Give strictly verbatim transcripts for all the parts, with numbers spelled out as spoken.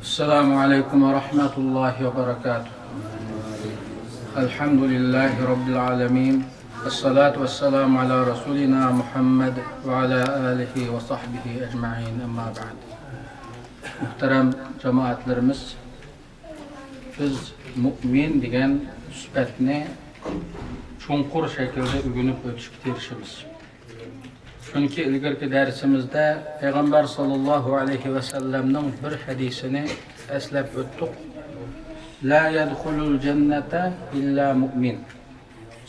السلام عليكم ورحمة الله وبركاته. الحمد لله رب العالمين. الصلاة والسلام على رسولنا محمد وعلى آله وصحبه أجمعين. أما بعد. مۇھتەرەم جامائەتلىرىمىز، بىز مۇئمىن دېگەن سۈپەتنى چوڭقۇر شەكىلدە ئۆگىنىپ ئۆتۈشكە تىرىشىمىز. چۈنكى ئىلگىرىكى دەرسىمىزدە پەيغەمبەر ساللاللاھۇ ئەلەيھى ۋەسەللەمنىڭ بىر ھەدىسىنى ئەسلەپ ئۆتتۇق. لا يدخل الجنة إلا مؤمن.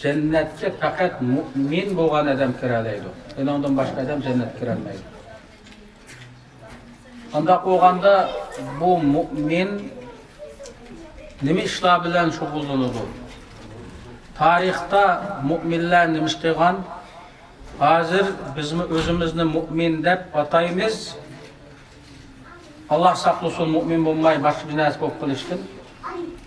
جەننەتكە پەقەت مۇئمىن بولغان ئادەم كىرەلەيدۇ. ئۇنىڭدىن باشقا ئادەم جەننەتكە كىرەلمەيدۇ. ئانداق بولغاندا بۇ مۇئمىن نېمە ئىشلار بىلەن شۇغۇللىنىدۇ؟ تارىختا مۇئمىنلار نېمە ئىش قىلغان؟ ھازىر بىزمۇ ئۆزىمىزنى مۇئمىن دەپ ئاتايمىز. ئاللا ساقلىسۇن، مۇئمىن بولماي باشقا بىر نەرسە بولۇپ قېلىشتىن.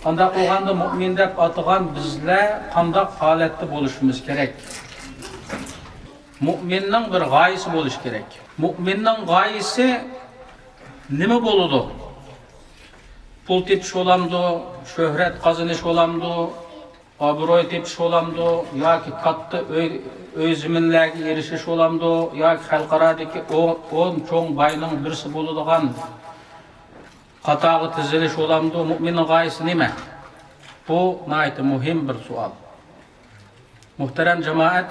ئانداق بولغاندا مۇئمىن دەپ ئاتىغان بىزلەر قانداق ھالەتتە بولۇشىمىز كېرەك؟ مۇئمىننىڭ بىر غايىسى بولۇشى كېرەك. مۇئمىننىڭ غايىسى نېمە بولىدۇ؟ پۇل تېپىش بولامدۇ؟ شۆھرەت قازىنىش بولامدۇ؟ ئابرۇي تېپىش بولامدۇ؟ ياكى كاتتا ئۆي، ئۆي زېمىنلەرگە ئېرىشىش بولامدۇ؟ ياكى خەلقئارادىكى ئو-، ئون چوڭ باينىڭ بىرسى بولىدىغان قاتارغا تىزىلىش بولامدۇ؟ مۇئمىننىڭ غايىسى نېمە؟ بۇ ناھايىتى مۇھىم بىر سوئال. مۇھتەرەم جامائەت،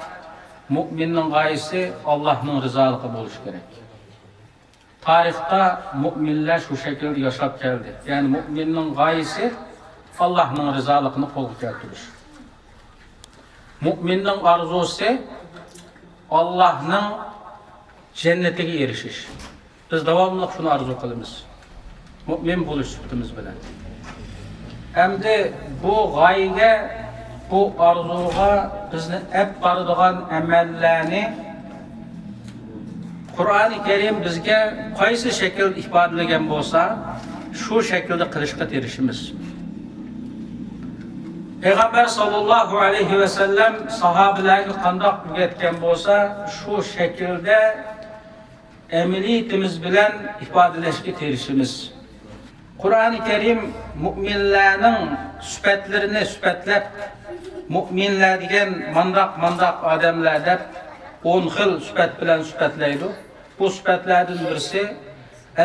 مۇئمىننىڭ غايىسى ئاللاھنىڭ رىزالىقى بولۇشى كېرەك. تارىختا مۇئمىنلەر شۇ شەكىلدە ياشاپ كەلدى. يەنى مۇئمىننىڭ غايىسى ئاللاھنىڭ رىزالىقىنى قولغا كەلتۈرۈش. مۇئمىننىڭ ئارزۇسى ئاللاھنىڭ جەننىتىگە ئېرىشىش. بىز داۋاملىق شۇنى ئارزۇ قىلىمىز، مۇئمىن بولۇش سۈپىتىمىز بىلەن. ئەمدى بۇ غايىگە، بۇ ئارزۇغا بىزنى ئەپ بارىدىغان ئەمەللەرنى قۇرئانى كەرىم بىزگە قايسى شەكىلدە ئىپادىلىگەن بولسا، شۇ شەكىلدە قىلىشقا تىرىشىمىز. پەيغەمبەر ساللاللاھۇ ئەلەيھى ۋەسەللەم ساھابىلەرگە قانداق ئۆگەتكەن بولسا، شۇ شەكىلدە ئەمەلىيىتىمىز بىلەن ئىپادىلەشكە تىرىشىمىز. قۇرئانى كەرىم مۇئمىنلەرنىڭ سۈپەتلىرىنى سۈپەتلەپ، مۇئمىنلەر دېگەن مانداق، مانداق ئادەملەر دەپ ئون خىل سۈپەت بىلەن سۈپەتلەيدۇ. بۇ سۈپەتلەردىن بىرسى،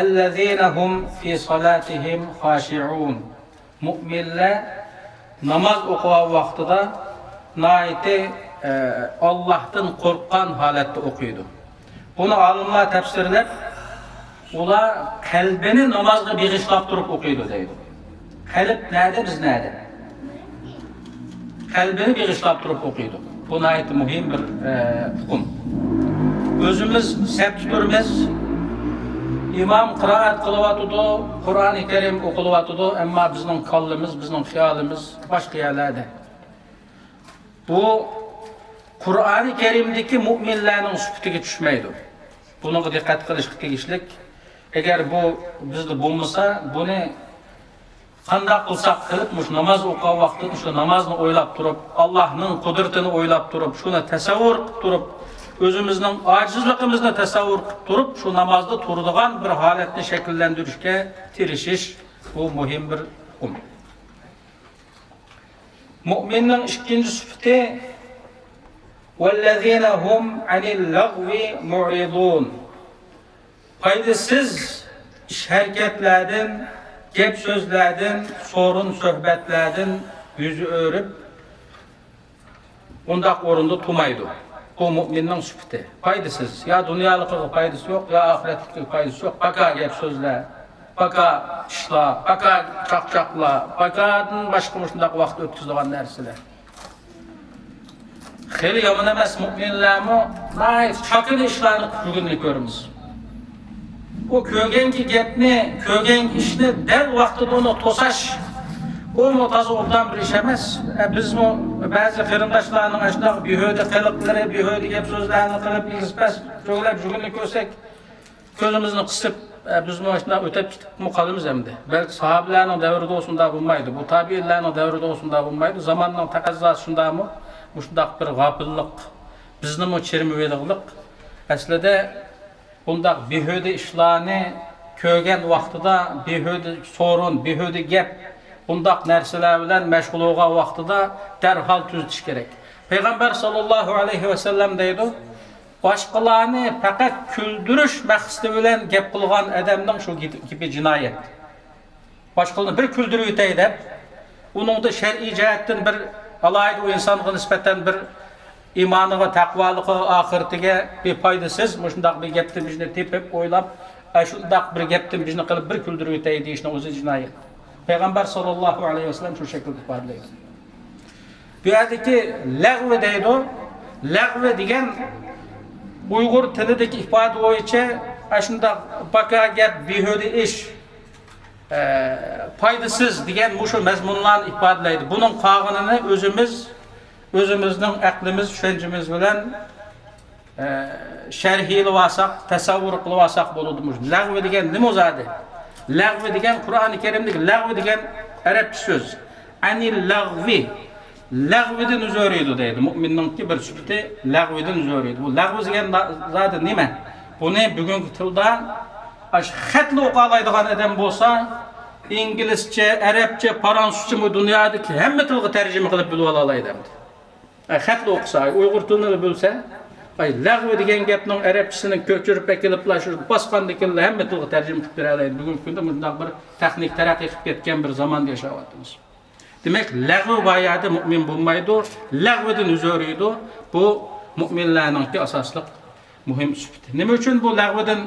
الذين هم في صلاتهم خاشعون. مۇئمىنلەر ناماز ئوقۇغان ۋاقتىدا ناھايىتى، ئە، ئاللاھتىن قورققان ھالەتتە ئوقۇيدۇ. بۇنى ئالىملار تەپسىرلەپ، ئۇلار قەلبىنى نامازغا بېغىشلاپ تۇرۇپ ئوقۇيدۇ دەيدۇ. قەلب نەدە، بىز نەدە؟ قەلبىنى بېغىشلاپ تۇرۇپ ئوقۇيدۇ. بۇ ناھايىتى مۇھىم بىر، ئە، ئۇقۇم. ئۆزىمىز سەپتە تۇرىمىز، ئىمام قىرائەت قىلىۋاتىدۇ، قۇرئانى كەرىم ئوقۇلۇۋاتىدۇ، ئەمما بىزنىڭ كاللىمىز، بىزنىڭ خىيالىمىز باشقا يەرلەردە. بۇ قۇرئانى كەرىمدىكى مۇئمىنلەرنىڭ سۈپىتىگە چۈشمەيدۇ. بۇنىڭغا دىققەت قىلىشقا تېگىشلىك. ئەگەر بۇ بىزدە بولمىسا، بۇنى قانداق قىلساق قىلىپ، مۇشۇ ناماز ئوقۇغان ۋاقتىدا شۇ نامازنى ئويلاپ تۇرۇپ، ئاللاھنىڭ قۇدرىتىنى ئويلاپ تۇرۇپ، شۇنى تەسەۋۋۇر قىلىپ تۇرۇپ، ئۆزىمىزنىڭ ئاجىزلىقىمىزنى تەسەۋۋۇر قىلىپ تۇرۇپ، شۇ نامازدا تۇرىدىغان بىر ھالەتنى شەكىللەندۈرۈشكە تىرىشىش، بۇ مۇھىم بىر ئۇقۇم. مۇئمىننىڭ ئىككىنچى سۈپىتى، والذين هم عن اللغو معرضون. پايدىسىز ئىش-ھەرىكەتلەردىن، گەپ-سۆزلەردىن، سورۇن-سۆھبەتلەردىن يۈز ئۆرۈپ، ئۇنداق ئورۇندا تۇرمايدۇ. بۇ مۇئمىننىڭ سۈپىتى. پايدىسىز. يا دۇنيالىقىغا پايدىسى يوق، يا ئاخىرەتلىكىگە پايدىسى يوق. پاكا گەپ-سۆزلەر، پاكا ئىشلار، پاكا چاقچاقلار، پاكادىن باشقا مۇشۇنداق ۋاقىت ئۆتكۈزىدىغان نەرسىلەر. خېلى يامان ئەمەس، مۇئمىنلەرمۇ ناھايىتى چاكىنا ئىشلارنى قىلىپ يۈرگىنىنى كۆرىمىز. ئۇ كۆرگەنكى گەپنى، كۆرگەنكى ئىشنى دەل ۋاقتىدا ئۇنى توساش، ئۇمۇ تازا ئوبدان بىر ئىش ئەمەس. ئە، بىزمۇ بەزى قېرىنداشلارنىڭ ئاشۇنداق بىھۇدە قىلىقلىرى، بىھۇدە گەپ-سۆزلەرنى قىلىپ، ئېگىز-پەس سۆزلەپ يۈرگىنىنى كۆرسەك، كۆزىمىزنى قىسىپ، ئە، بىزمۇ شۇنداق ئۆتۈپ كېتىپمۇ قالىمىز ئەمدى. بەلكى ساھابىلەرنىڭ دەۋرىدە شۇنداق بولمايدۇ، بۇ تابىئىنلارنىڭ دەۋرىدە شۇنداق بولمايدۇ. زاماننىڭ تەقەززاسى شۇنداقمۇ؟ مۇشۇنداق بىر غاپىللىق بىزنىمۇ چىرمىۋېلىغلىق. ئەسلىدە بۇنداق بىھۇدە ئىشلارنى كۆرگەن ۋاقتىدا بىھۇدە سورۇن، بىھۇدە گەپ، بۇنداق نەرسىلەر بىلەن مەشغۇل بولغان ۋاقتىدا دەرھال تۈزىتىش كېرەك. پەيغەمبەر ساللاللاھۇ ئەلەيھى ۋەسەللەم دەيدۇ، باشقىلارنى پەقەت كۈلدۈرۈش مەقسىتى بىلەن گەپ قىلغان ئادەمنىڭ شۇ گېپى، گېپى جىنايەت. باشقىلارنى بىر كۈلدۈرۈۋېتەي دەپ، ئۇنىڭدا شەرئىي جەھەتتىن بىر ئالاھىدە ئۇ ئىنسانغا نىسبەتەن بىر ئىمانىغا، تەقۋالىقىغا، ئاخىرىتىگە بىر پايدىسىز، مۇشۇنداق بىر گەپتىن بىرنى تېپىپ، ئويلاپ، ئاشۇنداق بىر گەپتىن بىرنى قىلىپ، بىر كۈلدۈرۈۋېتەي دېيىشنىڭ ئۆزى جىنايەت. پەيغەمبەر ساللاللاھۇ ئەلەيھى ۋەسەللەم شۇ شەكىلدە ئىپادىلەيدۇ. بۇ يەردىكى لەغۋى دەيدۇ. لەغۋى دېگەن ئۇيغۇر تىلىدىكى ئىپادە بويىچە ئاشۇنداق باكا گەپ، بىھۇدە ئىش، ئە، پايدىسىز دېگەن مۇشۇ مەزمۇنلارنى ئىپادىلەيدۇ. بۇنىڭ قالغىنىنى ئۆزىمىز، ئۆزىمىزنىڭ ئەقلىمىز، چۈشەنچىمىز بىلەن، ئە، شەرھلىۋالساق، تەسەۋۋۇر قىلىۋالساق بولىدۇ. مۇشۇ لەغۋى دېگەن نېمە ئۇ زادى؟ لەغۋى دېگەن، قۇرئانى كەرىمدىكى لەغۋى دېگەن ئەرەبچە سۆز. ئەنىل لەغۋى. لەغۋىدىن يۈز ئۆرۈيدۇ دەيدۇ. مۇئمىننىڭكى بىر سۈپىتى لەغۋىدىن يۈز ئۆرۈيدۇ. بۇ لەغۋى دېگەن نا-، زادى نېمە؟ بۇنى بۈگۈنكى تىلدا ئاشۇ خەتلا ئوقۇيالايدىغان ئادەم بولسا، ئىنگلىزچە، ئەرەبچە، پارانسۇزچە، بۇ دۇنيادىكى ھەممە تىلغا تەرجىمە قىلىپ بىلىۋالالايدۇ ئەمدى. ئە، خەتلا ئوقۇسا، ئۇيغۇر تىلىنىلا بىلسە، ئاي، لەغۋى دېگەن گەپنىڭ ئەرەبچىسىنى كۆچۈرۈپ ئەكېلىپلا شۇ باسقاندىكىنلا ھەممە تىلغا تەرجىمە قىلىپ بېرەلەيدۇ. بۈگۈنكى كۈندە مۇشۇنداق بىر تېخنىك تەرەققىي قىلىپ كەتكەن بىر زاماندا ياشاۋاتىمىز. دېمەك، لەغۋى بار يەردە مۇئمىن بولمايدۇ، لەغۋىدىن يۈز ئۆرۈيدۇ. بۇ مۇئمىنلارنىڭكى ئاساسلىق مۇھىم سۈپىتى. نېمە ئۈچۈن بۇ لەغۋىدىن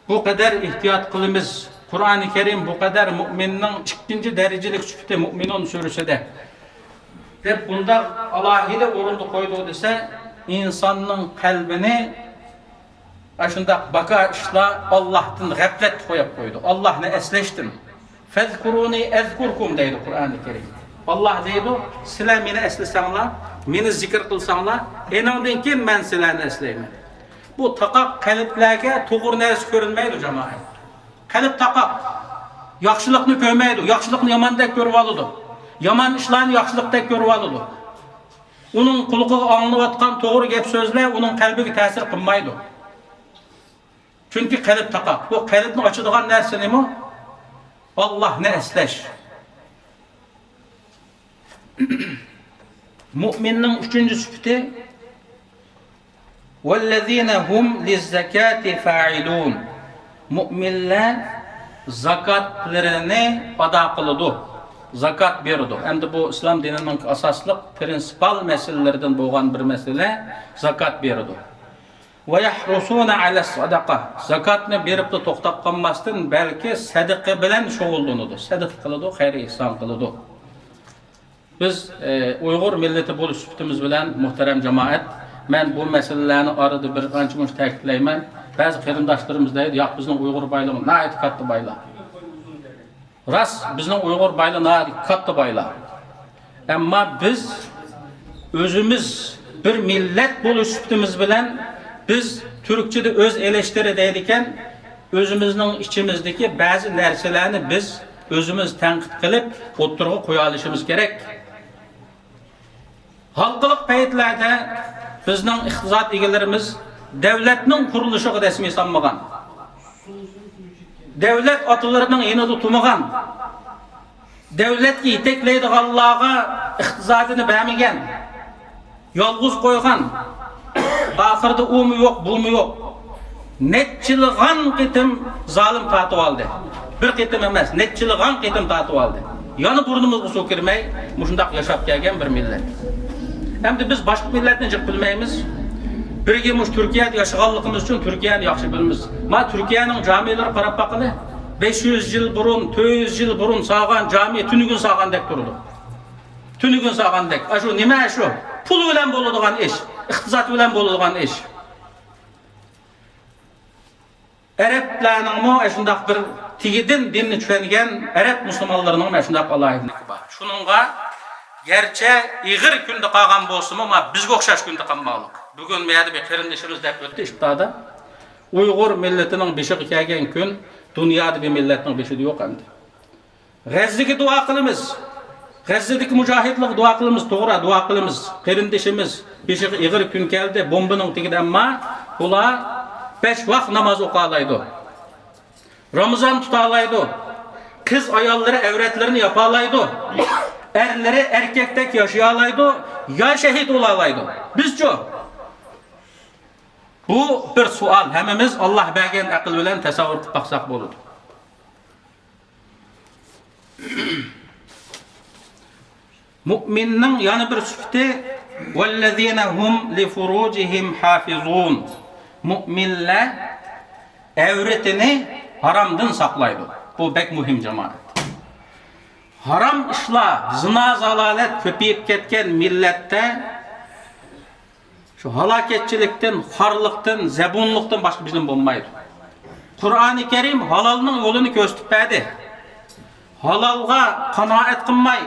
بۇ قەدەر ئېھتىيات قىلىمىز؟ قۇرئانى كەرىم بۇ قەدەر مۇئمىننىڭ ئىككىنچى دەرىجىلىك سۈپىتى، مۇئمىنۇن سۈرىسىدە دەپ بۇنداق ئالاھىدە ئورۇندا قويدى دېسە، ئىنساننىڭ قەلبىنى ئاشۇنداق باكا ئىشلار ئاللاھتىن غەپلەتتە قويۇپ قويدى. ئاللاھنى ئەسلەشتىن. فەزكۇرۇنى ئەزكۇركۇم دەيدۇ قۇرئانى كەرىم. ئاللاھ دەيدۇ، سىلەر مېنى ئەسلىسەڭلار، مېنى زىكىر قىلساڭلار، ئېنىڭدىن كېيىن مەن سىلەرنى ئەسلەيمەن. بۇ تاقاق قەلبلەرگە توغرا نەرسە كۆرۈنمەيدۇ، جامائەت. قەلب تاقاق. ياخشىلىقنى كۆرمەيدۇ، ياخشىلىقنى ياماندەك كۆرۈۋالىدۇ. يامان ئىشلارنى ياخشىلىقتەك كۆرۈۋالىدۇ. ئۇنىڭ قۇلىقىغا ئاڭلىنىۋاتقان توغرا گەپ سۆزلەر ئۇنىڭ قەلبىگە تەسىر قىلمايدۇ. چۈنكى قەلب تاقاق. بۇ قەلبنى ئاچىدىغان نەرسە نېمە؟ ئاللاھنى ئەسلەش. مۇئمىننىڭ ئۈچىنچى سۈپىتى، ۋەللەزىنە ھۇم لىززەكاتى فائىلۇن. مۇئمىنلەر زاكاتلىرىنى ئادا قىلىدۇ، زاكات بېرىدۇ. ئەمدى بۇ ئىسلام دىنىنىڭ ئاساسلىق پرىنسىپال مەسىلىلىرىدىن بولغان بىر مەسىلە، زاكات بېرىدۇ. ۋە يەھرۇسۇنە ئەلەس سەدەقە. زاكاتنى بېرىپلا توختاپ قالماستىن، بەلكى سەدىقە بىلەن شۇغۇللىنىدۇ، سەدىقە قىلىدۇ، خەير ئېھسان قىلىدۇ. بىز، ئە، ئۇيغۇر مىللىتى بولۇش سۈپىتىمىز بىلەن، مۇھتەرەم جامائەت، مەن بۇ مەسىلىلەرنى ئارىدا بىر قانچە مۇنچە تەكىتلەيمەن. بەزى قېرىنداشلىرىمىز دەيدۇ، ياق، بىزنىڭ ئۇيغۇر بايلىقى ناھايىتى كاتتا بايلار. راست، بىزنىڭ ئۇيغۇر بايلىقى ناھايىتى كاتتا بايلار. ئەمما بىز ئۆزىمىز بىر مىللەت بولۇش سۈپىتىمىز بىلەن، بىز تۈركچىدە ئۆز ئېلېشتىرى دەيدىكەن، ئۆزىمىزنىڭ ئىچىمىزدىكى بەزى نەرسىلەرنى بىز ئۆزىمىز تەنقىد قىلىپ ئوتتۇرىغا قويالىشىمىز كېرەك. ھالقىلىق پەيتلەردە بىزنىڭ ئىقتىساد ئىگىلىرىمىز دۆلەتنىڭ قۇرۇلۇشىغا رەسمىي سالمىغان، دۆلەت ئاتىلىرىنىڭ يېنىدا تۇرمىغان، دۆلەتكە يېتەكلەيدىغانلارغا ئىقتىسادىنى بەرمىگەن، يالغۇز قويغان، ئاخىرىدا ئۇمۇ يوق، بۇمۇ يوق. نەچچىلىغان قېتىم زالىم تارتىۋالدى. بىر قېتىم ئەمەس، نەچچىلىغان قېتىم تارتىۋالدى. يەنە بۇرنىمىزغا سۇ كىرمەي، مۇشۇنداق ياشاپ كەلگەن بىر مىللەت. ئەمدى بىز باشقا مىللەتنى جىق بىلمەيمىز. بىرگە مۇشۇ تۈركىيەدە ياشىغانلىقىمىز ئۈچۈن تۈركىيەنى ياخشى بىلىمىز. ما تۈركىيەنىڭ جامىلىرىغا قاراپ باققىلى. بەش يۈز يىل بۇرۇن، تۆت يۈز يىل بۇرۇن سالغان جامى تۈنۈگۈن سالغاندەك تۇرىدۇ. تۈنۈگۈن سالغاندەك. ئاشۇ نېمە شۇ؟ پۇل بىلەن بولىدىغان ئىش، ئىقتىساد بىلەن بولىدىغان ئىش. ئەرەبلەرنىڭمۇ ئاشۇنداق بىر تېگىدىن دىننى چۈشەنگەن ئەرەب مۇسۇلمانلىرىنىڭمۇ ئاشۇنداق ئالاھىدىلىكى بار. شۇنىڭغا گەرچە ئېغىر كۈندە قالغان بولسىمۇ، ما بىزگە ئوخشاش كۈندە قالماقلىق. بۈگۈن مەيەدە بىر قېرىندىشىمىز دەپ ئۆتتى ئىپتاردا. ئۇيغۇر مىللىتىنىڭ بېشىغا كەلگەن كۈن دۇنيادا بىر مىللەتنىڭ بېشىدا يوق ئەمدى. غەززىگە دۇئا قىلىمىز. غەززىدىكى مۇجاھىدلارغا دۇئا قىلىمىز، توغرا، دۇئا قىلىمىز. قېرىندىشىمىز بېشىغا ئېغىر كۈن كەلدى، بومبىنىڭ تېگىدە، ئەمما ئۇلار بەش ۋاق ناماز ئوقۇيالايدۇ. رامىزان تۇتالايدۇ. قىز ئاياللىرى ئەۋرەتلىرىنى ياپالايدۇ. ئەرلىرى ئەركەكتەك ياشىيالايدۇ. يا شەھىد بولالايدۇ. بىزچۇ؟ بۇ بىر سوئال. ھەممىمىز ئاللا بەرگەن ئەقىل بىلەن تەسەۋۋۇر قىلىپ باقساق بولىدۇ. مۇئمىننىڭ يەنە بىر سۈپىتى، «ۋەللەزىنە ھۇم لىفۇرۇجىھىم ھافىزۇن.» مۇئمىنلەر ئەۋرىتىنى ھارامدىن ساقلايدۇ. بۇ بەك مۇھىم، جامائەت. ھارام ئىشلار، زىنا-زالالەت كۆپىيىپ كەتكەن مىللەتتە شۇ ھالاكەتچىلىكتىن، خارلىقتىن، زەبۇنلۇقتىن باشقا بىر نېمە بولمايدۇ. قۇرئانى كەرىم ھالالنىڭ يولىنى كۆرسىتىپ بەردى. ھالالغا قانائەت قىلماي،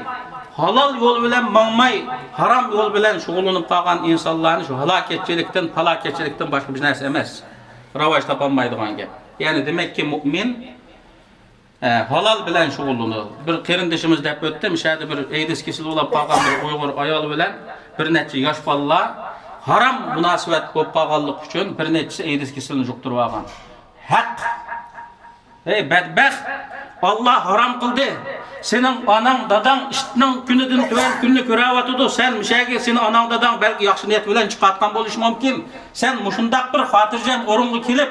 ھالال يول بىلەن ماڭماي، ھارام يول بىلەن شۇغۇللىنىپ قالغان ئىنسانلارنى شۇ ھالاكەتچىلىكتىن، پالاكەتچىلىكتىن باشقا بىر نەرسە ئەمەس. راۋاج تاپالمايدىغان گەپ. يەنى دېمەككى، مۇئمىن ئە، ھالال بىلەن شۇغۇللىنىدۇ. بىر قېرىندىشىمىز دەپ ئۆتتى، مۇشۇ يەردە بىر ئەيدىز كېسىلى بولۇپ قالغان بىر ئۇيغۇر ئايال بىلەن بىر نەچچە ياش بالىلار ھارام مۇناسىۋەت بولۇپ قالغانلىقى ئۈچۈن بىر نەچچىسى ئەيدىز كېسىلىنى يۇقتۇرۇپ ئالغان. ھەق. ئەي بەدبەخت، ئاللا ھارام قىلدى. سېنىڭ ئاناڭ، داداڭ ئىتنىڭ كۈنىدىن تۆۋەن كۈننى كۆرۈۋاتىدۇ. سەن مۇشەگە سېنى ئاناڭ، داداڭ بەلكى ياخشى نىيەت بىلەن چىقارتقان بولۇشى مۇمكىن. سەن مۇشۇنداق بىر خاتىرجەم ئورۇنغا كېلىپ،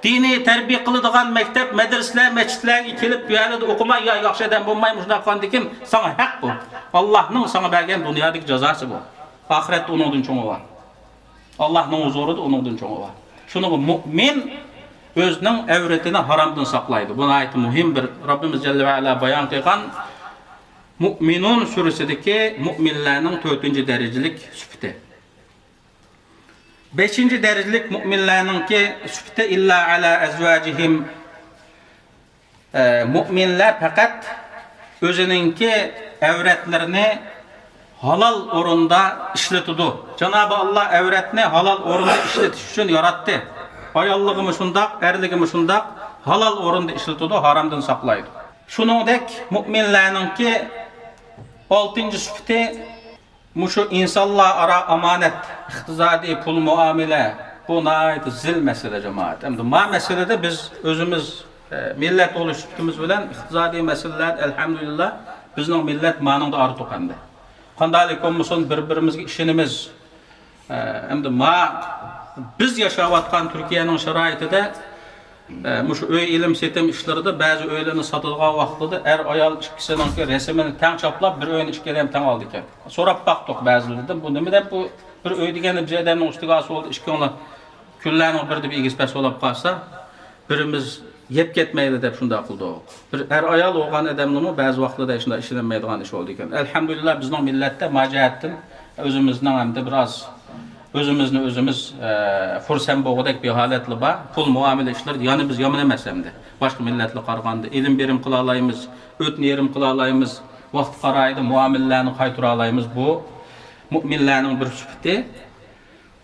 دىنىي تەربىيە قىلىدىغان مەكتەپ، مەدرىسىلەر، مەسچىتلەرگە كېلىپ، بۇ يەردە ئوقۇماي يا ياخشى ئادەم بولماي مۇشۇنداق قىلغاندىكىن ساڭا ھەق بۇ. ئاللانىڭ ساڭا بەرگەن دۇنيادىكى جازاسى بۇ. ئاخىرەتتە ئۇنىڭدىن چوڭى بار. ئاللانىڭ ھۇزۇرىدا ئۇنىڭدىن چوڭى بار. شۇنىڭغا مۇئمىن ئۆزىنىڭ ئەۋرىتىنى ھارامدىن ساقلايدۇ. بۇ ناھايىتى مۇھىم بىر، رەببىمىز جەللە ۋە ئەلا بايان قىلغان مۇئمىنۇن سۈرىسىدىكى مۇئمىنلەرنىڭ تۆتىنچى دەرىجىلىك سۈپىتى. بەشىنچى دەرىجىلىك مۇئمىنلەرنىڭكى سۈپىتى، «ئىللا ئەلا ئەزۋاجىھىم»، ئە، مۇئمىنلەر پەقەت ئۆزىنىڭكى ئەۋرەتلىرىنى ھالال ئورۇندا ئىشلىتىدۇ. جانابى ئاللا ئەۋرەتنى ھالال ئورۇندا ئىشلىتىش ئۈچۈن ياراتتى. ئاياللىقىمۇ شۇنداق، ئەرلىكىمۇ شۇنداق، ھالال ئورۇندا ئىشلىتىدۇ، ھارامدىن ساقلايدۇ. شۇنىڭدەك مۇئمىنلەرنىڭكى ئالتىنچى سۈپىتى، مۇشۇ ئىنسانلار ئارا ئامانەت، ئىقتىسادىي پۇل مۇئامىلە، بۇ ناھايىتى زىل مەسىلە، جامائەت. ئەمدى ما مەسىلىدە بىز ئۆزىمىز، ئە، مىللەت بولۇش سۈپىتىمىز بىلەن ئىقتىسادىي مەسىلىلەردە، ئەلھەمدۇلىللا، بىزنىڭ مىللەت مانىڭدا ئارتۇق ئەمدى. قانداقلىك بولمىسۇن، بىر-بىرىمىزگە ئىشىنىمىز. ئە، ئەمدى ما بىز ياشاۋاتقان تۈركىيەنىڭ شارائىتىدا ئە، مۇشۇ ئۆي ئېلىم-سېتىم ئىشلىرىدا بەزى ئۆيلەرنى ساتىدىغان ۋاقتىدا ئەر-ئايال ئىككىسىنىڭكى رەسىمىنى تەڭ چاپلاپ، بىر ئۆينى ئىككى ئادەم تەڭ ئالىدىكەن. سوراپ باقتۇق بەزىلىرىدىن، بۇ نېمە دەپ، بۇ بىر ئۆي دېگەننى بىر ئادەمنىڭ ئۈستىگە ئالسا بولدى، ئىككىڭلار كۈنلەرنىڭ بىرىدە بىر ئېگىز-پەس بولاپ قالسا، بىرىمىز يەپ كەتمەيلى دەپ شۇنداق قىلدۇق. بىر ئەر-ئايال بولغان ئادەمنىمۇ بەزى ۋاقىتلاردا شۇنداق ئىشىنەلمەيدىغان ئىش بولىدىكەن. ئەلھەمدۇلىللا، بىزنىڭ مىللەتتە ما جەھەتتىن ئۆزىمىزنىڭ ئەمدى بىراز ئۆزىمىزنى ئۆزىمىز، ئە، خۇرسەن بولغۇدەك بىر ھالەتلا بار. پۇل مۇئامىلە ئىشلىرىدا يەنە بىز يامان ئەمەس ئەمدى. باشقا مىللەتلەرگە قارىغاندا ئېلىم-بېرىم قىلالايمىز، ئۆتنە يېرىم قىلالايمىز، ۋاقتى قارايدۇ، مۇئامىلىلەرنى قايتۇرالايمىز. بۇ مۇئمىنلەرنىڭ بىر سۈپىتى.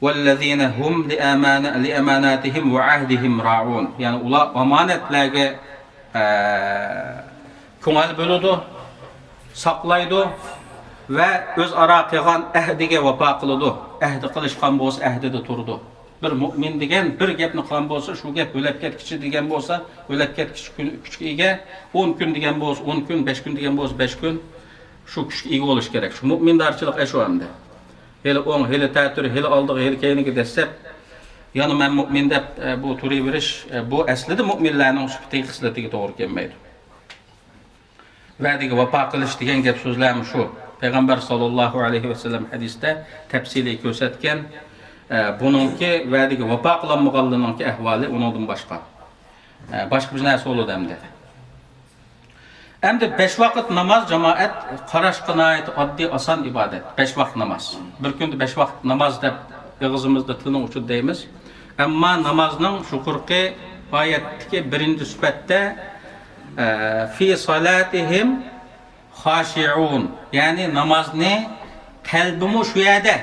«ۋەللەزىنە ھۇم لىئەمانە-، لىئەماناتىھىم ۋە ئەھدىھىم رائۇن.» يەنى ئۇلار ئامانەتلەرگە ئە، كۆڭۈل بۆلىدۇ، ساقلايدۇ ۋە ئۆزئارا قىلغان ئەھدىگە ۋاپا قىلىدۇ. ئەھدى قىلىشقان بولسا، ئەھدىدە تۇرىدۇ. بىر مۇئمىن دېگەن بىر گەپنى قىلغان بولسا، شۇ گەپ ھۆلەپ كەتكۈچە دېگەن بولسا، ھۆلەپ كەتكۈچە كۈن-، كۈچكە ئىگە. ئون كۈن دېگەن بولسا، ئون كۈن، بەش كۈن دېگەن بولسا، بەش كۈن. شۇ كۈچكە ئىگە بولۇش كېرەك. شۇ مۇئمىندارچىلىق ئەشۇ ئەمدى. ھېلى ئوڭ، ھېلى تەتۈر، ھېلى ئالدىغا، ھېلى كەينىگە دەسسەپ، يەنە مەن مۇئمىن دەپ، ئە، بۇ تۇرۇۋېرىش، ئە، بۇ ئەسلىدە مۇئمىنلارنىڭ سۈپىتى، خىسلىتىگە توغرا كەلمەيدۇ. ۋەدىگە ۋاپا قىلىش دېگەن گەپ سۆزلەرمۇ شۇ. پەيغەمبەر ساللاللاھۇ ئەلەيھى ۋەسەللەم ھەدىستە تەپسىلىي كۆرسەتكەن، ئە، بۇنىڭكى ۋەدىگە ۋاپا قىلالمىغانلىرىنىڭكى ئەھۋالى ئۇنىڭدىن باشقا. ئە، باشقا بىر نەرسە بولىدۇ ئەمدى. ئەمدى بەش ۋاقىت ناماز، جامائەت، قاراشقا ناھايىتى ئاددىي، ئاسان ئىبادەت. بەش ۋاقىت ناماز. بىر كۈندە بەش ۋاقىت ناماز دەپ ئېغىزىمىزدا، تىلنىڭ ئۇچىدا دەيمىز. ئەمما نامازنىڭ يۇقىرىقى ئايەتتىكى بىرىنچى سۈپەتتە، ئە، «فى صلاتهم خاشعون»، يەنى نامازنى قەلبىمۇ شۇ يەردە،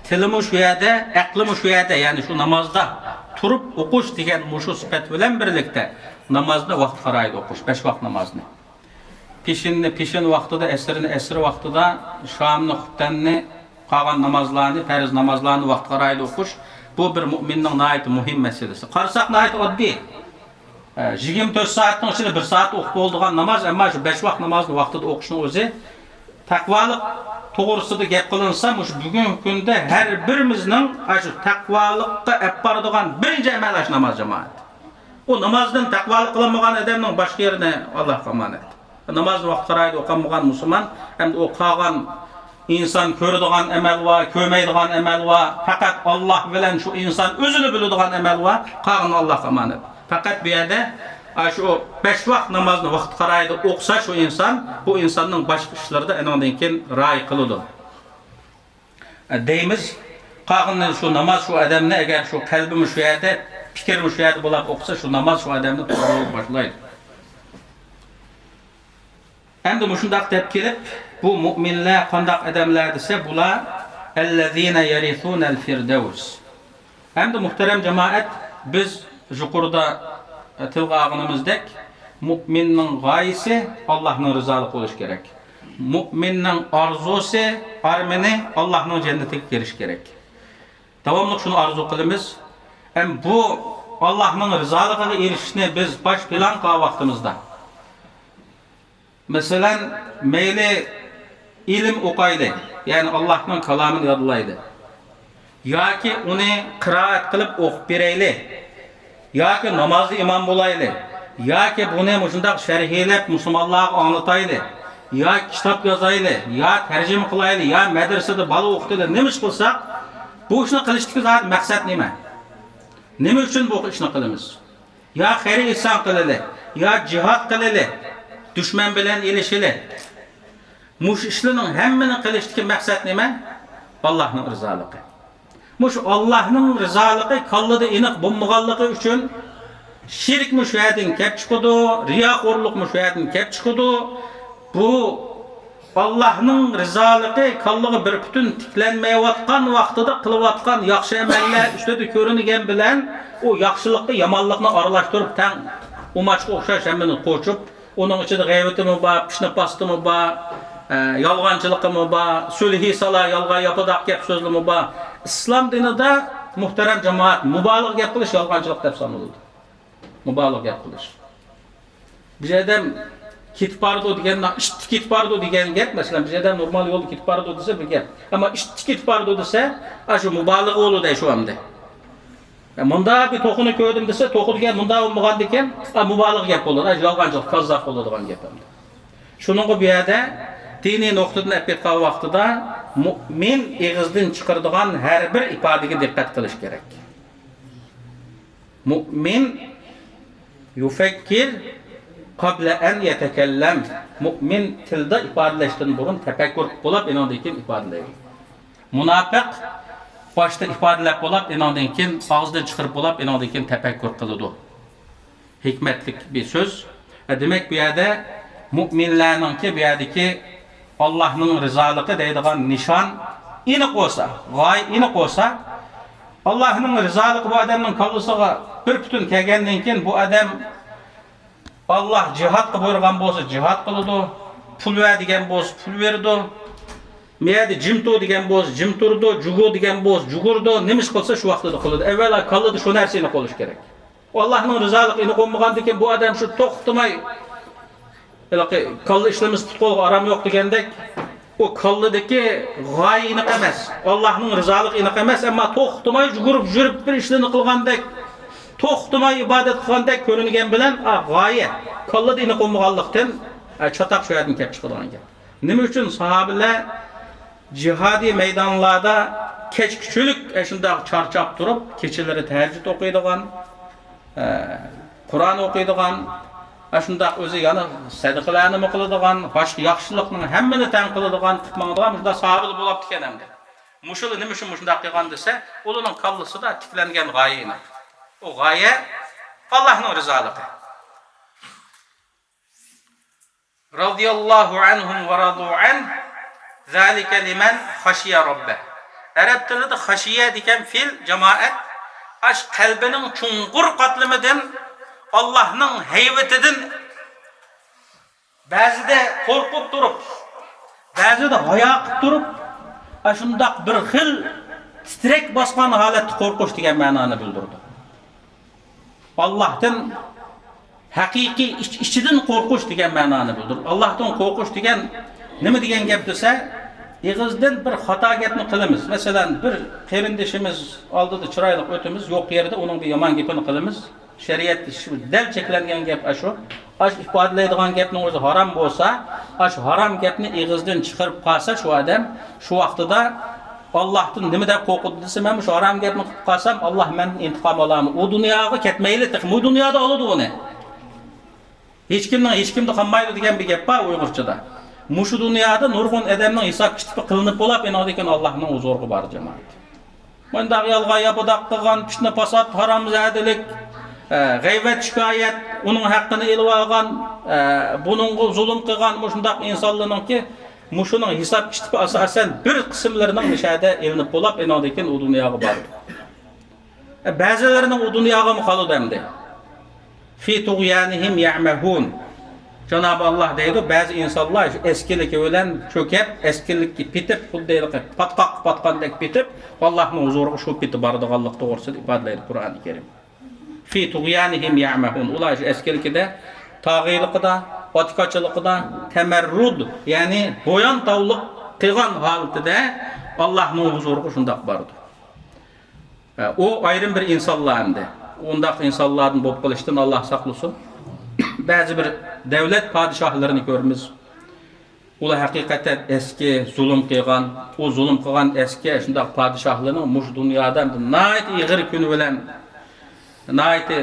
تىلىمۇ شۇ يەردە، ئەقلىمۇ شۇ يەردە، يەنى شۇ نامازدا تۇرۇپ ئوقۇش دېگەن مۇشۇ سۈپەت بىلەن بىرلىكتە نامازنى ۋاقتى قارايدا ئوقۇش، بەش ۋاق نامازنى. پېشىننى پېشىن ۋاقتىدا، ئەسىرنى ئەسىر ۋاقتىدا، شامنى، خۇپتەننى، قالغان نامازلارنى، پەرز نامازلارنى ۋاقتى قارايدا ئوقۇش، بۇ بىر مۇئمىننىڭ ناھايىتى مۇھىم مەسىلىسى. قارىساق ناھايىتى ئاددىي. يىگىرمە تۆت سائەتنىڭ ئىچىدە بىر سائەت ئوقۇپ بولىدىغان ناماز، ئەمما شۇ بەش ۋاق نامازنى ۋاقتىدا ئوقۇشنىڭ ئۆزى تەقۋالىق توغرىسىدا گەپ قىلىنسا، مۇشۇ بۈگۈنكى كۈندە ھەر بىرىمىزنىڭ ئاشۇ تەقۋالىققا ئەپ بارىدىغان بىرىنچى ئەمەل ئاشۇ ناماز، جامائەت. ئۇ نامازدىن تەقۋالىق قىلالمىغان ئادەمنىڭ باشقا يېرىنى ئاللاھقا ئامانەت. نامازنى ۋاقتىغا رايىدا ئوقۇمىغان مۇسۇلمان، ئەمدى ئۇ قالغان ئىنسان كۆرىدىغان ئەمەل بار، كۆرمەيدىغان ئەمەل بار، پەقەت ئاللاھ بىلەن شۇ ئىنسان ئۆزىلا بىلىدىغان ئەمەل بار، قالغىنى ئاللاھقا ئامانەت. پەقەت بۇ يەردە ئاشۇ بەش ۋاق نامازنى ۋاقتىغا رايىدا ئوقۇسا شۇ ئىنسان، بۇ ئىنساننىڭ باشقا ئىشلىرىدا ئېنىڭدىن كېيىن رايى قىلىدۇ. دەيمىز. قالغىنى شۇ ناماز شۇ ئادەمنى، ئەگەر شۇ قەلبىمۇ شۇ يەردە، پىكرىمۇ شۇ يەردە بولاپ ئوقۇسا، شۇ ناماز شۇ ئادەمنى توغرا يولغا باشلايدۇ. ئەمدى مۇشۇنداق دەپ كېلىپ، بۇ مۇئمىنلەر قانداق ئادەملەر دېسە، بۇلار ئەللەزىنە يەرىسۇنەل فىردەۋس. ئەمدى مۇھتەرەم جامائەت، بىز يۇقىرىدا، ئە، تىلغا ئالغىنىمىزدەك، مۇئمىننىڭ غايىسى ئاللاھنىڭ رىزالىقى بولۇشى كېرەك. مۇئمىننىڭ ئارزۇسى، ئارمىنى ئاللاھنىڭ جەننىتىگە كىرىش كېرەك. داۋاملىق شۇنى ئارزۇ قىلىمىز. ھەم بۇ ئاللاھنىڭ رىزالىقىغا ئېرىشىشنى بىز باش پىلان قىلغان ۋاقتىمىزدا، مەسىلەن، مەيلى ئىلىم ئوقايلى، يەنى ئاللاھنىڭ كالامىنى يادلايلى، ياكى ئۇنى قىرائەت قىلىپ ئوقۇپ بېرەيلى، ياكى نامازدا ئىمام بولايلى، ياكى بۇنى مۇشۇنداق شەرھلەپ مۇسۇلمانلارغا ئاڭلىتايلى، يا كىتاب يازايلى، يا تەرجىمە قىلايلى، يا مەدرىسىدە بالا ئوقۇتايلى، نېمە ئىش قىلساق، بۇ ئىشنى قىلىشتىكى زادى مەقسەت نېمە؟ نېمە ئۈچۈن بۇ ئىشنى قىلىمىز؟ يا خەير ئېھسان قىلىلى، يا جىھاد قىلىلى، دۈشمەن بىلەن ئېلىشىلى. مۇشۇ ئىشلارنىڭ ھەممىنى قىلىشتىكى مەقسەت نېمە؟ ئاللاھنىڭ رىزالىقى. مۇشۇ ئاللاھنىڭ رىزالىقى كاللىدا ئېنىق بولمىغانلىقى ئۈچۈن شىركمۇ شۇ يەردىن كەپ چىقىدۇ، رىياخورلۇقمۇ شۇ يەردىن كەپ چىقىدۇ. بۇ ئاللاھنىڭ رىزالىقى كاللىغا بىر پۈتۈن تىكلەنمەيۋاتقان ۋاقتىدا قىلىۋاتقان ياخشى ئەمەللەر ئۈستىدە كۆرۈنگەن بىلەن ئۇ ياخشىلىققا يامانلىقنى ئارىلاشتۇرۇپ تەڭ ئۇماچقا ئوخشاش ھەممىنى قوچۇپ، ئۇنىڭ ئىچىدە غەيۋىتىمۇ بار، پىشنى پاستىمۇ بار، ئە، يالغانچىلىقىمۇ بار، سۈلھى سالا يالغان ياپىداق گەپ سۆزلىمۇ بار. ئىسلام دىنىدا، مۇھتەرەم جامائەت، مۇبالىغە گەپ قىلىش يالغانچىلىق دەپ سانىلىدۇ. مۇبالىغە گەپ قىلىش. بىر ئادەم كېتىپ بارىدۇ دېگەن، ئىتتىك كېتىپ بارىدۇ دېگەن گەپ، مەسىلەن، بىر ئادەم نورمال يولدا كېتىپ بارىدۇ دېسە بىر گەپ. ئەمما ئىتتىك كېتىپ بارىدۇ دېسە، ئاشۇ مۇبالىغە بولىدۇ شۇ ئەمدى. يا، مۇنداق بىر توخۇنى كۆردۈم دېسە، توخۇ دېگەن مۇنداق بولمىغاندىكىن، ئا، مۇبالىغە گەپ بولىدۇ، ئا، يالغانچىلىق، كاززاپ بولىدىغان گەپ ئەمدى. شۇنىڭغا بۇ يەردە دىنىي نۇقتىدىن ئېلىپ كەتكەن ۋاقتىدا مۇئمىن ئېغىزدىن چىقىرىدىغان ھەر بىر ئىپادىگە دىققەت قىلىش كېرەك. مۇئمىن يۇفەككىر قابلە ئەن يەتەكەللەم. مۇئمىن تىلدا ئىپادىلەشتىن بۇرۇن تەپەككۇر قىلىپ بولاپ، ئېنىڭدىن كېيىن ئىپادىلەيدۇ. مۇناپىق باشتا ئىپادىلەپ بولاپ، ئېنىڭدىن كېيىن ئاغزىدىن چىقىرىپ بولاپ، ئېنىڭدىن كېيىن تەپەككۇر قىلىدۇ. ھېكمەتلىك بىر سۆز. دېمەك، بۇ يەردە مۇئمىنلەرنىڭكى، بۇ يەردىكى ئاللاھنىڭ رىزالىقى دەيدىغان نىشان ئېنىق بولسا، غايە ئېنىق بولسا، ئاللاھنىڭ رىزالىقى بۇ ئادەمنىڭ كاللىسىغا بىر پۈتۈن كەلگەندىن كېيىن، بۇ ئادەم ئاللاھ جىھادقا بۇيرۇغان بولسا جىھاد قىلىدۇ، پۇل بەر دېگەن بولسا پۇل بېرىدۇ، مەيەردە جىم تۇر دېگەن بولسا جىم تۇرىدۇ، جۇگۇر دېگەن بولسا جۇگۇرىدۇ، نېمە ئىش قىلسا شۇ ۋاقتىدا قىلىدۇ. ئەۋۋەلا كاللىدا شۇ نەرسە ئېنىق بولۇشى كېرەك. ئاللاھنىڭ رىزالىقى ئېنىق بولمىغاندىن كېيىن بۇ ئادەم شۇ توختىماي، ھېلىقى كاللا ئىشلىمىسە پۇت-قولغا ئارام يوق دېگەندەك، ئۇ كاللىدىكى غايە ئېنىق ئەمەس، ئاللاھنىڭ رىزالىقى ئېنىق ئەمەس، ئەمما توختىماي يۈگۈرۈپ يۈرۈپ بىر ئىشلارنى قىلغاندەك، توختىماي ئىبادەت قىلغاندەك كۆرۈنگەن بىلەن، ئا، غايە كاللىدا ئېنىق بولمىغانلىقتىن، ئا، چاتاق شۇ يەردىن كېلىپ چىقىدىغان گەپ. نېمە ئۈچۈن ساھابىلەر جىھادىي مەيدانلاردا كەچكۈچىلىك ئاشۇنداق چارچاپ تۇرۇپ، كېچىلىرى تەھەججۇد ئوقۇيدىغان، ئە، قۇرئان ئوقۇيدىغان، ئاشۇنداق ئۆزى يەنە سەدىقىلەرنىمۇ قىلىدىغان، باشقا ياخشىلىقنىڭ ھەممىنى تەڭ قىلىدىغان، قىلىپ ماڭىدىغان مۇشۇنداق ساھابىلەر بولاپتىكەن ئەمدى. مۇشۇلار نېمە ئۈچۈن مۇشۇنداق قىلغان دېسە، ئۇلارنىڭ كاللىسىدا تىكلەنگەن غايە ئېنىق. ئۇ غايە ئاللاھنىڭ رىزالىقى. رضي الله عنهم ورضوا عنه، ذلك لمن خشي ربه. ئەرەب تىلىدا خەشىيە دېگەن پېئىل، جامائەت، ئاش قەلبىنىڭ چوڭقۇر قاتلىمىدىن، ئاللاھنىڭ ھەيۋىتىدىن بەزىدە قورقۇپ تۇرۇپ، بەزىدە ھايا قىلىپ تۇرۇپ، ئاشۇنداق بىر خىل تىترەك باسقان ھالەتتە قورقۇش دېگەن مەنانى بىلدۈرىدۇ. ئاللاھتىن ھەقىقىي ئىچ-، ئىچىدىن قورقۇش دېگەن مەنانى بىلدۈرىدۇ. ئاللاھتىن قورقۇش دېگەن نېمە دېگەن گەپ دېسە، ئېغىزدىن بىر خاتا گەپنى قىلىمىز. مەسىلەن، بىر قېرىندىشىمىز ئالدىدا چىرايلىق ئۆتىمىز، يوق يەردە ئۇنىڭ بىر يامان گېپىنى قىلىمىز. شەرىئەتتە شۇ دەل چەكلەنگەن گەپ ئاشۇ. ئاشۇ ئىپادىلەيدىغان گەپنىڭ ئۆزى ھارام بولسا، ئاشۇ ھارام گەپنى ئېغىزدىن چىقىرىپ قالسا شۇ ئادەم، شۇ ۋاقتىدا ئاللاھتىن نېمە دەپ قورقىدۇ دېسە، مەن مۇشۇ ھارام گەپنى قىلىپ قالسام، ئاللاھ مەندىن ئىنتىقام ئالامدۇ؟ ئۇ دۇنياغا كەتمەيلى، تېخى بۇ دۇنيادا ئالىدۇ ئۇنى. ھېچكىمنىڭ ھېچكىمدە قالمايدۇ دېگەن بىر گەپ بار ئۇيغۇرچىدا. مۇشۇ دۇنيادا نۇرغۇن ئادەمنىڭ ھېساب كىتابى قىلىنىپ بولاپ، ئېنىڭدىن كېيىن ئاللاھنىڭ ھۇزۇرىغا بارىدۇ، جامائەت. مۇنداق يالغان ياپىداق قىلغان، پىتنە پاسات، ھارامزادىلىك، ئە، غەيۋەت شىكايەت، ئۇنىڭ ھەققىنى ئېلىۋالغان، ئە، بۇنىڭغا زۇلۇم قىلغان مۇشۇنداق ئىنسانلارنىڭكى مۇشۇنىڭ ھېساب كىتابى ئاساسەن بىر قىسىملىرىنىڭ مۇشەدە ئېلىنىپ بولاپ، ئېنىڭدىن كېيىن ئۇ دۇنياغا بارىدۇ. ئە، بەزىلىرىنىڭ ئۇ دۇنياغىمۇ قالىدۇ ئەمدى. في طغيانهم يعمهون. جانابى ئاللاھ دەيدۇ، بەزى ئىنسانلار شۇ ئەسكىلىكى بىلەن چۆكۈپ، ئەسكىلىككە پېتىپ، خۇددى ھېلىقى پاتقاققا پاتقاندەك پېتىپ، ئاللاھنىڭ ھۇزۇرىغا شۇ پېتى بارىدىغانلىقى توغرىسىدا ئىپادىلەيدۇ قۇرئانى كەرىم. في طغيانهم يعمهون. ئۇلار شۇ ئەسكىلىكىدە، تاغىلىقىدا، ئاتىكاچىلىقىدا، تەمەررۇد، يەنى بويۇنتاۋلىق قىلغان ھالىتىدە ئاللاھنىڭ ھۇزۇرىغا شۇنداق بارىدۇ. ئۇ ئايرىم بىر ئىنسانلار ئەمدى. ئۇنداق ئىنسانلاردىن بولۇپ قېلىشتىن ئاللاھ ساقلىسۇن. بەزى بىر دەۋلەت پادىشاھلىرىنى كۆرىمىز. ئۇلار ھەقىقەتەن ئەسكى زۇلۇم قىلغان، ئۇ زۇلۇم قىلغان ئەسكى شۇنداق پادىشاھلىرىنىڭ مۇشۇ دۇنيادا ئەمدى ناھايىتى ئېغىر كۈنى بىلەن، ناھايىتى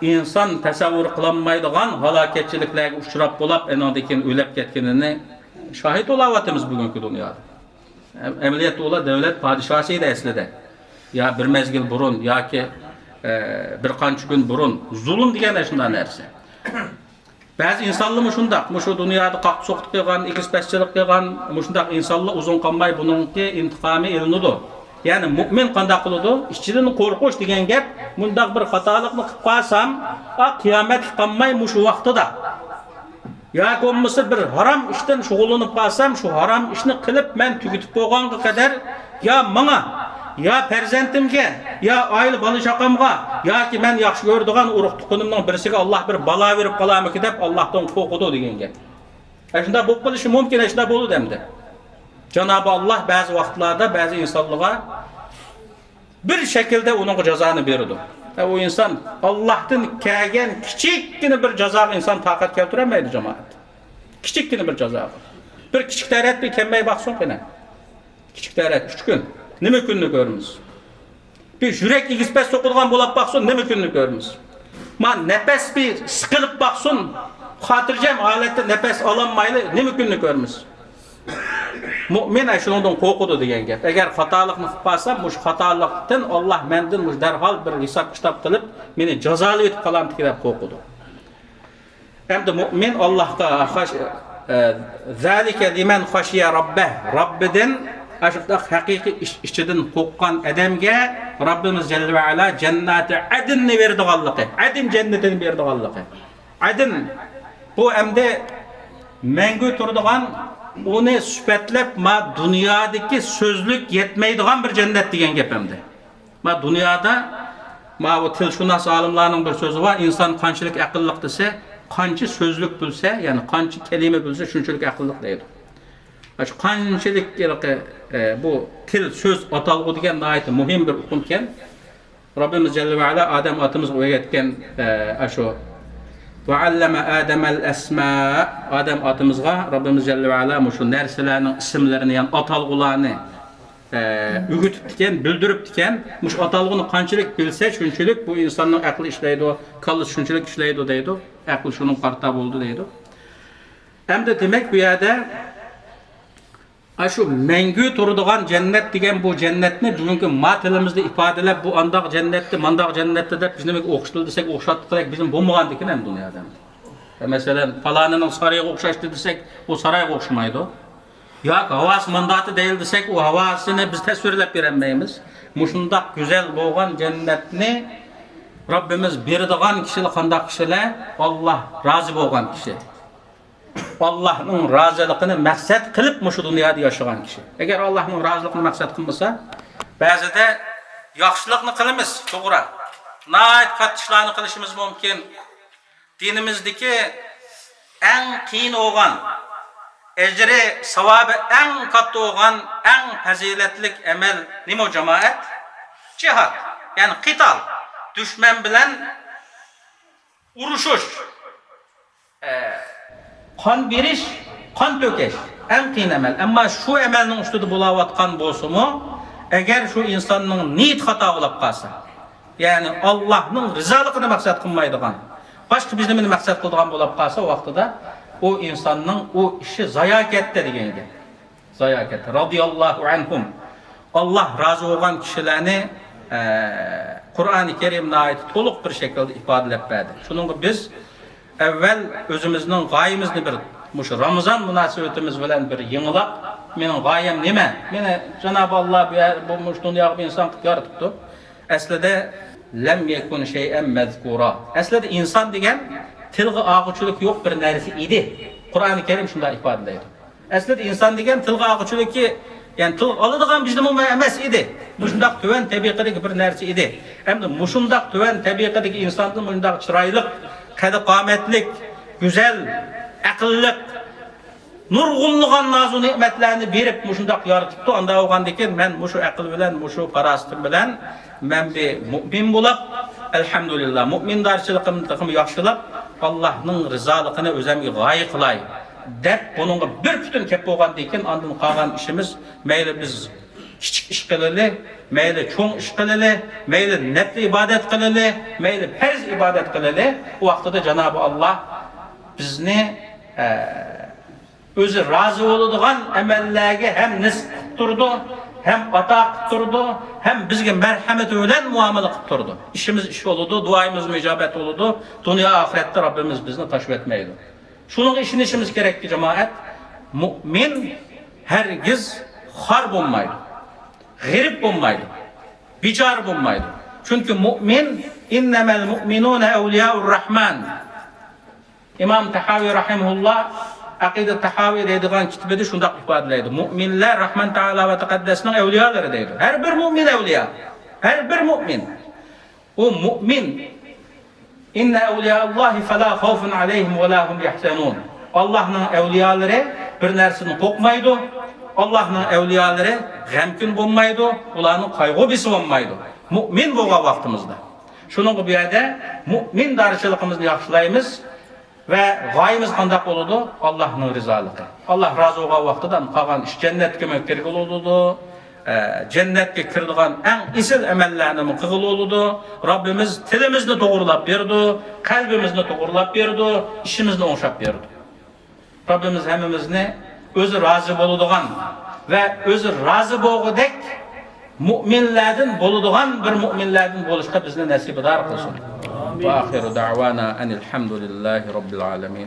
ئىنسان تەسەۋۋۇر قىلالمايدىغان ھالاكەتچىلىكلەرگە ئۇچراپ بولاپ، ئېنىڭدىن كېيىن ئۆلۈپ كەتكىنىنى شاھىت بولاۋاتىمىز بۈگۈنكى دۇنيادا. ئەم-، ئەمەلىيەتتە ئۇلار دەۋلەت پادىشاھى ئىدى ئەسلىدە. يا بىر مەزگىل بۇرۇن ياكى، ئە، بىر قانچە كۈن بۇرۇن. زۇلۇم دېگەن ئاشۇنداق نەرسە. بەزى ئىنسانلارمۇ شۇنداق، مۇشۇ دۇنيادا قاقتى-سوقتى قىلغان، ئېگىز-پەسچىلىك قىلغان، مۇشۇنداق ئىنسانلار ئۇزۇن قالماي بۇنىڭكى ئىنتىقامى ئېلىنىدۇ. يەنى مۇئمىن قانداق قىلىدۇ؟ ئىچىدىن قورقۇش دېگەن گەپ، مۇنداق بىر خاتالىقنى قىلىپ قالسام، ئا، قىيامەتكە قالماي مۇشۇ ۋاقتىدا. ياكى بولمىسا بىر ھارام ئىشتىن شۇغۇللىنىپ قالسام، شۇ ھارام ئىشنى قىلىپ مەن تۈگىتىپ بولغانغا قەدەر يا ماڭا، يا پەرزەنتىمگە، يا ئائىلە بالا-چاقامغا ياكى مەن ياخشى كۆرىدىغان ئۇرۇق-تۇقۇمنىڭ بىرسىگە ئاللاھ بىر بالا بېرىپ قالارمىكىن دەپ ئاللاھتىن قورقىدۇ دېگەن گەپ. ئەشۇنداق بولۇپ قېلىشى مۇمكىن، ئەشۇنداق بولىدۇ ئەمدى. جانابى ئاللاھ بەزى ۋاقىتلاردا بەزى ئىنسانلارغا بىر شەكىلدە ئۇنىڭغا جازانى بېرىدۇ. ئە، ئۇ ئىنسان ئاللاھتىن كەلگەن كىچىككىنە بىر جازاغا ئىنسان تاقەت كەلتۈرەلمەيدۇ، جامائەت. كىچىككىنە بىر جازاغا. بىر كىچىك تەرەت بىر كەلمەي باقسۇن قېنى. كىچىك تەرەت ئۈچ كۈن. نېمە كۈننى كۆرىمىز؟ بىر يۈرەك ئېگىز-پەس سوقىدىغان بولاپ باقسۇن، نېمە كۈننى كۆرىمىز؟ ما نەپەس بىر سىقىلىپ باقسۇن، خاتىرجەم ھالەتتە نەپەس ئالالمايلى، نېمە كۈننى كۆرىمىز؟ مۇئمىن ئاشۇنىڭدىن قورقىدۇ دېگەن گەپ. ئەگەر خاتالىقنى قىلىپ قالسام، مۇشۇ خاتالىقتىن ئاللاھ مەندىن مۇشۇ دەرھال بىر ھېساب-كىتاب قىلىپ، مېنى جازالىۋېتىپ قالامتىكى دەپ قورقىدۇ. ئەمدى مۇئمىن ئاللاھقا خاش-، ئە، ذلك لمن خشي ربه، رەببىدىن ئاشۇنداق ھەقىقىي ئىچ-، ئىچىدىن قورققان ئادەمگە رەببىمىز جەللە ۋە ئەلا جەنناتى ئەدننى بېرىدىغانلىقى، ئەدن جەننىتىنى بېرىدىغانلىقى. ئەدن، بۇ ئەمدى مەڭگۈ تۇرىدىغان، ئۇنى سۈپەتلەپ، ما دۇنيادىكى سۆزلۈك يەتمەيدىغان بىر جەننەت دېگەن گەپ ئەمدى. ما دۇنيادا، ماۋۇ تىلشۇناس ئالىملارنىڭ بىر سۆزى بار، ئىنسان قانچىلىك ئەقىللىق دېسە، قانچە سۆزلۈك بىلسە، يەنى قانچە كەلىمە بىلسە، شۇنچىلىك ئەقىللىق دەيدۇ. ئاشۇ قانچىلىك ھېلىقى، ئە، بۇ تىل، سۆز، ئاتالغۇ دېگەن ناھايىتى مۇھىم بىر ئۇقۇمكەن. رەببىمىز جەللە ۋە ئەلا ئادەم ئاتىمىزغا ئۆگەتكەن، ئە، ئاشۇ، «وعلم آدم الأسماء»، ئادەم ئاتىمىزغا رەببىمىز جەللە ۋە ئەلا مۇشۇ نەرسىلەرنىڭ ئىسىملىرىنى، يەنى ئاتالغۇلارنى، ئە، ئۆگىتىپتىكەن، بىلدۈرۈپتىكەن. مۇشۇ ئاتالغۇنى قانچىلىك بىلسە، شۇنچىلىك بۇ ئىنساننىڭ ئەقلى ئىشلەيدۇ، كاللىسى شۇنچىلىك ئىشلەيدۇ دەيدۇ. ئەقلى شۇنىڭغا قارىتا بولىدۇ دەيدۇ. ئەمدى دېمەك، بۇ يەردە ئاشۇ مەڭگۈ تۇرىدىغان جەننەت دېگەن بۇ جەننەتنى بۈگۈنكى ما تىلىمىزدا ئىپادىلەپ، بۇ ئانداق جەننەتتى، مانداق جەننەتتى دەپ، بىز نېمىگە ئوخشىتىلدى دېسەك، ئوخشاتتۇق دېسەك، بىزنىڭ بولمىغاندىكىن ئەمدى دۇنيادا. مەسىلەن، پالانىنىڭ سارىيىغا ئوخشاشتى دېسەك، ئۇ سارايغا ئوخشىمايدۇ. ياكى ھاۋاسى مانداقتى دەيلى دېسەك، ئۇ ھاۋاسىنى بىز تەسۋىرلەپ بېرەلمەيمىز. مۇشۇنداق گۈزەل بولغان جەننەتنى رەببىمىز بېرىدىغان كىشىلەر قانداق كىشىلەر؟ ئاللا رازى بولغان كىشى. ئاللانىڭ رازىلىقىنى مەقسەت قىلىپ مۇشۇ دۇنيادا ياشىغان كىشى. ئەگەر ئاللانىڭ رازىلىقىنى مەقسەت قىلمىسا، بەزىدە ياخشىلىقنى قىلىمىز، توغرا. ناھايىتى كاتتا ئىشلارنى قىلىشىمىز مۇمكىن. دىنىمىزدىكى ئەڭ قىيىن بولغان، ئەجرى، ساۋابى ئەڭ كاتتا بولغان، ئەڭ پەزىلەتلىك ئەمەل نېمە، جامائەت؟ جىھاد، يەنى قىتال، دۈشمەن بىلەن ئۇرۇشۇش، ئە، قان بېرىش، قان تۆكۈش، ئەڭ قىيىن ئەمەل. ئەمما شۇ ئەمەلنىڭ ئۈستىدە بولاۋاتقان بولسىمۇ، ئەگەر شۇ ئىنساننىڭ نىيىتى خاتا بولۇپ قالسا، يەنى ئاللاھنىڭ رىزالىقىنى مەقسەت قىلمايدىغان، باشقا بىر نېمىنى مەقسەت قىلىدىغان بولۇپ قالسا، ۋاقتىدا ئۇ ئىنساننىڭ ئۇ ئىشى زايا كەتتى دېگەن ئىدى. زايا كەتتى. رازىياللاھۇ ئەنھۇم. ئاللاھ رازى بولغان كىشىلەرنى، ئە، قۇرئانى كەرىم ناھايىتى تولۇق بىر شەكىلدە ئىپادىلەپ بەردى. شۇنىڭغا بىز ئەۋۋەل ئۆزىمىزنىڭ غايىمىزنى بىر، مۇشۇ رامىزان مۇناسىۋىتىمىز بىلەن بىر يېڭىلاپ، مېنىڭ غايەم نېمە؟ مېنى جانابى ئاللاھ بۇ يەر، بۇ، مۇشۇ دۇنياغا بىر ئىنسان قىلىپ يارىتىپتۇ. ئەسلىدە لەم يەكۇن شەيئەن مەزكۇرا. ئەسلىدە ئىنسان دېگەن تىلغا ئالغۇچىلىك يوق بىر نەرسە ئىدى. قۇرئانى كەرىم شۇنداق ئىپادىلەيدۇ. ئەسلىدە ئىنسان دېگەن تىلغا ئالغۇچىلىكى، يەنى تىلغا ئالىدىغان بىر نېمە ئەمەس ئىدى. مۇشۇنداق تۆۋەن تەبىقىدىكى بىر نەرسە ئىدى. ئەمدى مۇشۇنداق تۆۋەن تەبىقىدىكى ئىنساندىن مۇشۇنداق چىرايلىق، قەددى قامەتلىك، گۈزەل، ئەقىللىق، نۇرغۇنلىغان نازۇ نېمەتلەرنى بېرىپ مۇشۇنداق يارىتىپتۇ. ئاندا بولغاندىكىن مەن مۇشۇ ئەقىل بىلەن، مۇشۇ پاراسىتىم بىلەن مەن بىر مۇئمىن بولاپ، ئەلھەمدۇلىللا، مۇئمىندارچىلىقىمنى تېخىمۇ ياخشىلاپ، ئاللاھنىڭ رىزالىقىنى ئۆزەمگە غايە قىلاي، دەپ، بۇنىڭغا بىر پۈتۈن كەپ بولغاندىن كېيىن، ئاندىن قالغان ئىشىمىز، مەيلى بىز كىچىك ئىش قىلىلى، مەيلى چوڭ ئىش قىلىلى، مەيلى نەپلى ئىبادەت قىلىلى، مەيلى پەرز ئىبادەت قىلىلى، ئۇ ۋاقتىدا جانابى ئاللاھ بىزنى، ئە، ئۆزى رازى بولىدىغان ئەمەللەرگە ھەم نېسىپ قىلىپ تۇرىدۇ، ھەم ئاتا قىلىپ تۇرىدۇ، ھەم بىزگە مەرھەمىتى بىلەن مۇئامىلە قىلىپ تۇرىدۇ. ئىشىمىز ئىش بولىدۇ، دۇئايىمىزمۇ ئىجابەت بولىدۇ، دۇنيا ئاخىرەتتە رەببىمىز بىزنى تاشلىۋەتمەيدۇ. شۇنىڭغا ئىشىنىشىمىز كېرەككى، جامائەت، مۇئمىن ھەرگىز خار بولمايدۇ، غېرىب بولمايدۇ، بىچارە بولمايدۇ. چۈنكى مۇئمىن، ئىننەمەل مۇئمىنۇنە ئەۋلىيائۇر رەھمان. ئىمام تەھاۋى رەھىمەھۇللا ئەقىدە تەھاۋى دەيدىغان كىتابىدا شۇنداق ئىپادىلەيدۇ، مۇئمىنلەر رەھمان تائالا ۋە تەقەددەسنىڭ ئەۋلىيالىرى دەيدۇ. ھەر بىر مۇئمىن ئەۋلىيا. ھەر بىر مۇئمىن. ئۇ مۇئمىن. ئىننە ئەۋلىيائاللاھى فەلا خەۋفۇن ئەلەيھىم ۋەلا ھۇم يەھزەنۇن. ئاللاھنىڭ ئەۋلىيالىرى بىر نەرسىدىن قورقمايدۇ. ئاللاھنىڭ ئەۋلىيالىرى غەمكىن بولمايدۇ. ئۇلارنىڭ قايغۇ بېسىۋالمايدۇ. مۇئمىن بولغان ۋاقتىمىزدا. شۇنىڭغا بۇ يەردە مۇئمىندارچىلىقىمىزنى ياخشىلايمىز. ۋە غايىمىز قانداق بولىدۇ؟ ئاللاھنىڭ رىزالىقى. ئاللاھ رازى بولغان ۋاقتىدا قالغان ئىش جەننەتكىمۇ كىرگىلى بولىدۇ. ئە، جەننەتكە كىرىدىغان ئەڭ ئېسىل ئەمەللەرنىمۇ قىلغىلى بولىدۇ. رەببىمىز تىلىمىزنى توغرىلاپ بېرىدۇ، قەلبىمىزنى توغرىلاپ بېرىدۇ، ئىشىمىزنى ئوڭشاپ بېرىدۇ. رەببىمىز ھەممىمىزنى ئۆزى رازى بولىدىغان ۋە ئۆزى رازى بولغۇدەك مۇئمىنلەردىن بولىدىغان بىر مۇئمىنلەردىن بولۇشقا بىزنى نەسىبىدار قىلسۇن. ۋە ئاخىرۇ دەئۋانا ئەنىل ھەمدۇلىللاھى رەببىل ئالەمىن.